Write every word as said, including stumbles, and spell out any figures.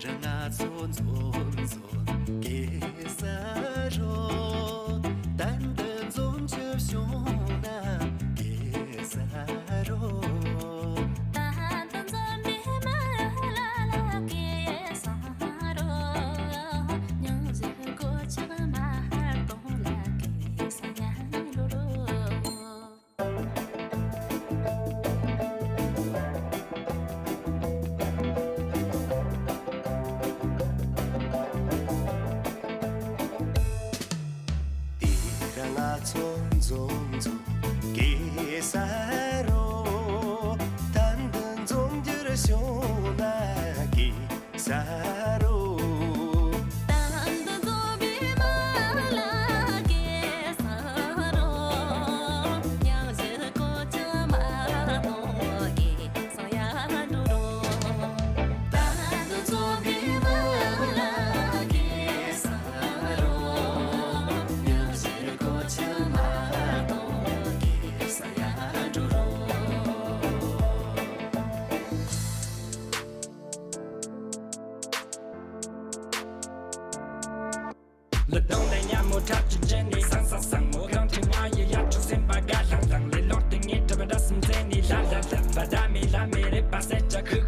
རི་ང་ཚོ་འཛོམས་འཛོམས་གེ་ས་རོ། གཏན་དུ་འཛོམས་རྒྱུ་བྱུང་ན་གེ་ས་རོ། གཏན་དུ་འཛོམས་པའི་མི་ལ་ལ་གེ་ས་རོ། སྙིང་རྗེ་གོ་ཆག་མ་གཏོང་ལ་གེ་ས་ཉན་རོ། དེ་རིང་ང་ཚོ་འཛོམས་འཛོམས་གེ་ས་རོ། གཏན་དུ་འཛོམས་རྒྱུར་བྱུང་ན་གེ་ས་རོ། གཏན་དུ་འཛོམས་པའི་མི་ལ་གེ་ས་རོ། སྙིང་རྗེ་གོ་ཆག་མ་གཏོང་གེ་ས་ཡར་འགྲོ་རོགས། གཏན་དུ་འཛོམས་པའི་མི་ལ་གེ་ས་རོ། སྙིང་རྗེ་གོ་ཆག་མ་གཏོང་གེ་ས་ཡར་འགྲོ་རོགས། ལུས་སྟོང་ལས་ཉ་མོ་ཁྲག་གི་བརྗེད་ནས་སང་སང་སང་མོ་གང་དྲི་བ་ཡི་ཡ་ཕྱོགས་སེམས་པ་དགའ་ལྷང་ལྷང་ལས་ལོག་སྟེ་ངའི་གྲིབ་པ་འདྲ་སུམ་རྩེ་ནས་ལ་ལ་ལ་བ་ད་མི་ལ་མི་རེད་པ་སེ་ཅ་ཁུ་